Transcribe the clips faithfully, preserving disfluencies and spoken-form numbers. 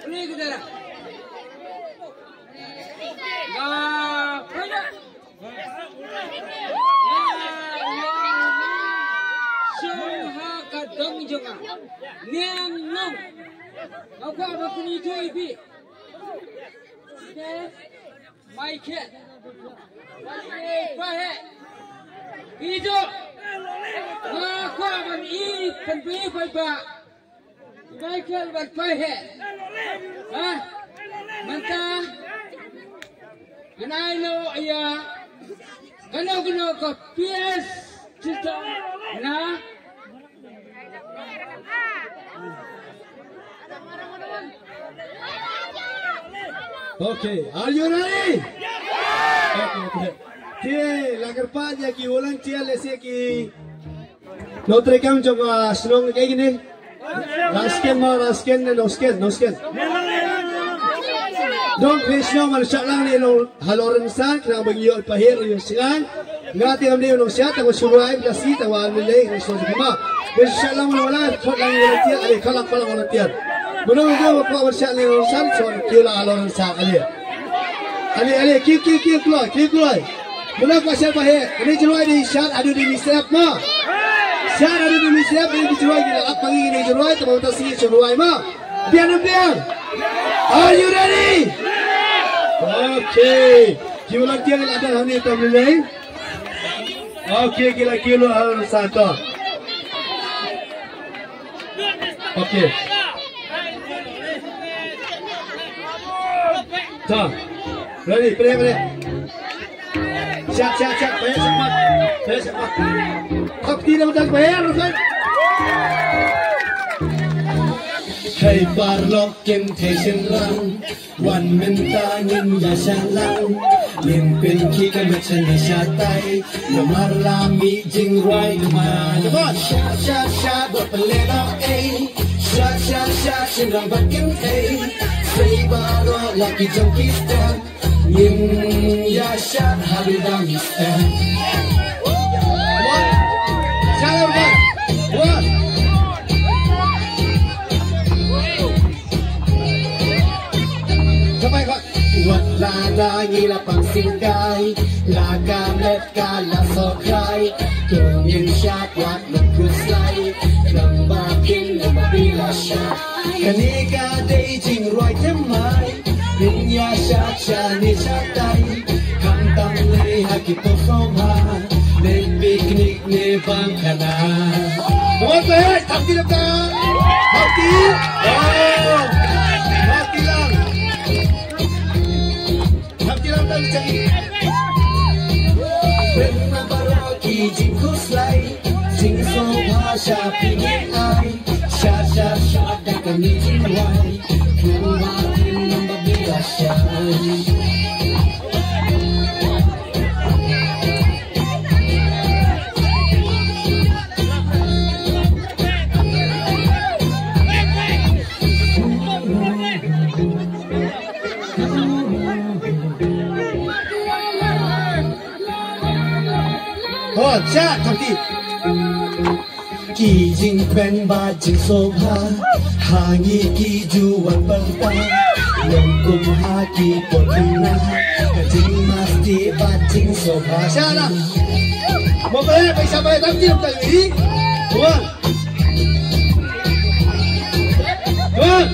Ri ka dara. Nga pynah. Nga, nga, nga. Shong ha ka dong jong nga. Neng nong. Nga kwah ban kyntu ïa phi. Michael. Paheh. Ijo. Nga kwah ban i pynbei paidbah. Michael ban paheh. Ha? Mynta. Ngan ai noh ïa kano kano ka P S Chitong na. Okay, are you ready? Okay, okay. Te la kyrpad ïa ki volunteer lehse ki nongtrei kam jong, ah, shnong, kaei kine? Rasken mo, rasken ne, nosken, nosken. Dong kine shnong ban shah lang ne long halor rynsan, khnang ba ngin ïoh paheh ïa shnong. Nga te ngam dei u nongshad, tang ba shu rwai, ba lasi, tang ba lei lei, ngi shu shu ma. Ngi shu shah lang, wala wala, khot lang volunteer, ale, khot lang, khot lang volunteer. Mano mano ba kwah ban shah lang rynsan, shu kiew lang halor rynsan, ale. Ale, ale, kiew, kiew, kiew kloi, kiew kloi. Mano kwah shad paheh, kane jingrwai dei shad haduh dei mih syep ma. Shad haduh dei mih syep, kane jingrwai dei la ap ma ngi kane jingrwai, tang ba mynta sngi shu rwai ma. Biang ne biang? Are you ready? Okay. Ki volunteer la dang hangne tam lei. Okay, ki la kiew halor rynsan to. Okay. Ta. Ready, play, play. Shad, shad, shad, paheh shakhmat. Paheh shakhmat. Khop kti dang dang paheh, Rosai. Hei paralok kin thei shynrang, wan mynta ngin ïa shad lang. Ngin pynkhih ka met sha ngi shatai, namar la mih jingrwai thymmai. Come on. Shad, shad, shad, wat pynlehnoh ei. Shad, shad, shad, shynrang bad kynthei. Sei baroh la ki jong ki step. Ngin ïa shad haduh da mih step. One. Shad haduh da. One. Sampai, Pak. Wat la da ngi la pang singkai, la ka met ka la sohkai. To ngin shad wat lut khuslai. Nang ba kin nang ba phi la shad. Kane ka dei jingrwai thymmai. Ngin ïa shad shane shatai. Khamtam lei ha ki por sngewbha. Ne picnic ne bang khana. Come on, hey, thap ki lap ta. Thap ki. Oh. Thap ki lang. Thap ki lang ta ki changi. Pynbna baroh ki jingkhuslai. Jingsngewbha sha phi ngin ai. Shad, shad, shad, da kane jingrwai. Khlem ba phin nang ba phi la shad. Oh, shad, thap ki. Ki jingpynbna ba jingsngewbha ha ngi ki ju wan pynta. Long kum ha ki por khynnah ka jingmasti bad jingsngewbha. Shana. Mo pynleh pynshai pynleh tam jingpynleh. Wah. Wah.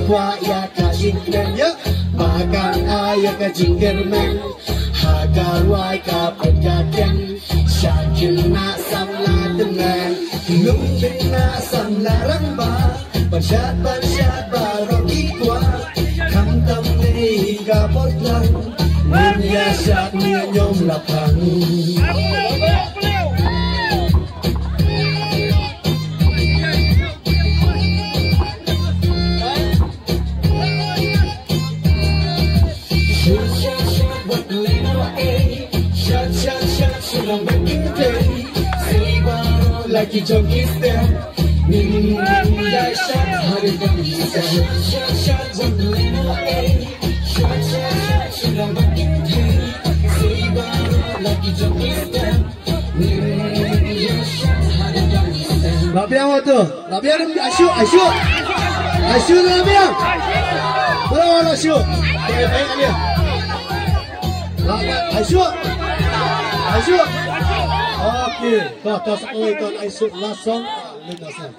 Kwah ïa ka jingkmen ïa ba kan ai ïa ka jingkyrmen. Ha ka rwai ka put ka kem. Shad khynnah samla tymmen. Lum khynnah samla rangbah. Ban shad ban shad baroh ki kwah. Khamtam lei ka bor lang. Ngin ïa shad ngin ïa ñiom la pang. Like you junkie step. Nim ya shot, how you gonna be step? Shot, shot, one, the lane away. Shot, shot, shot, shoot 'em back in the day. Say, like you junkie step. Nim ya shot, how you gonna Lah biang tu. Lah biang, Ashu, Ashu. Ashu lah biang. Bro, Ashu. Baik, baik, Ashu. Lah, Ashu. Ashu. Okey. Dah, dah, oi, dah, Ashu. Last song. Last song.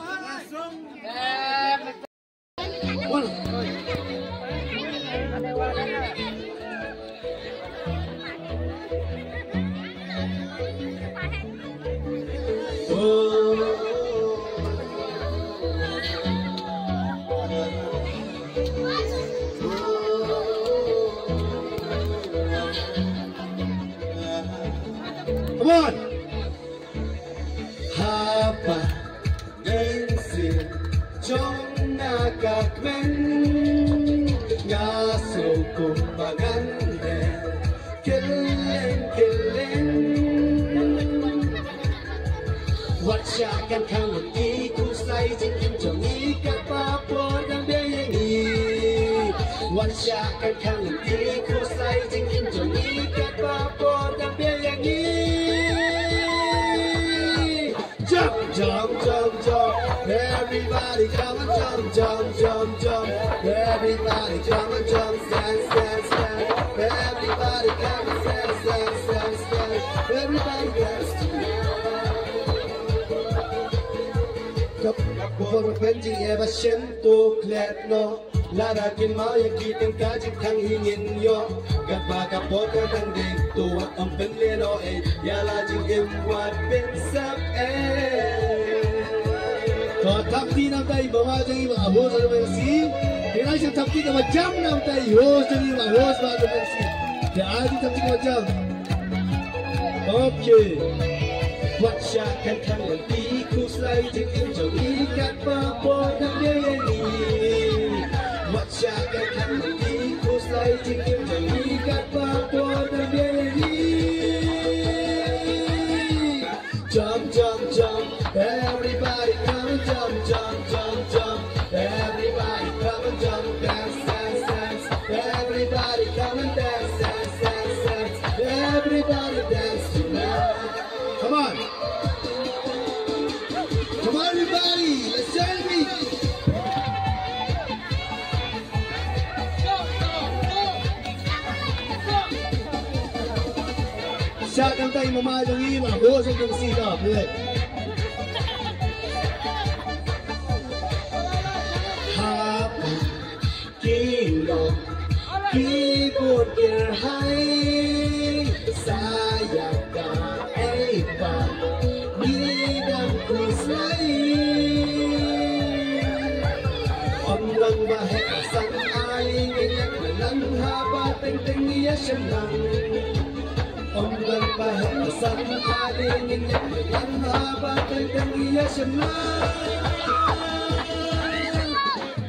Come on. Haba ngi sien jong nga ka kmen, nga sngew kumba ngan heh kylleng kylleng. Wat shah kynkhang lynti, khuslai jingim jong ngi katba por dang biang ïa ngi. Wat shah kynkhang lynti, khuslai jingim jong ngi katba por dang biang ïa ngi. Jump, jump, jump, jump. Everybody come and jump, jump, jump, jump. Everybody come and jump, dance, dance, dance. Everybody come and dance, dance, dance, dance. Everybody dance tonight. Kap, kap, kap, kap, jingeh ba shem to klet noh. Lada kin mad ïa ki tyngka jingkhang hi ngin ïoh. Katba ka por ka dang dei to, wat ym pynlehnohei ïa la jingim, wat pynsep ei. To thap kti namar i mama jong ngi, Bah Hos Rynsi. Phi nang shu thap kti kaba jam namar i host jong ngi, Bah Hos Rynsi. Phi ai kti thap kti kaba jam. Okay. Wat shah kynkhang lynti, khuslai jingim jong ngi katba por dang biang ïa ngi. Wat shah kynkhang lynti, khuslai jingim jong ngi katba por dang biang ïa ngi. Jump, jump, jump, everybody come and jump, jump, jump, jump. Everybody come and jump, dance, dance, dance. Everybody come and dance, dance, dance, dance. Everybody dance tonight. Come on. Come on, everybody. Let's join me. Shah kynta i mama jong ngi, Bah Hos Rynsi, ka play. Hap ki lok, ki bun kyrhai, sa ïa kaei pat ngi dang khuslai. Ym don ba heh ba san, ale ngin ïaid lang, haba teng teng ngi ïashem lang. Ym don ba heh ba san, ale ngin ïaid lang, haba teng teng ngi ïashem lang.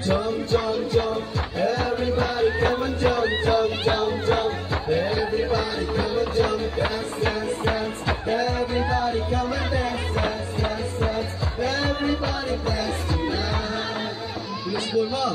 Jump, jump, jump. Everybody come and jump, jump, jump, jump. Everybody come and jump. Dance, dance, dance. Everybody come and dance, dance, dance, dance. Everybody dance tonight. Let's go, ma.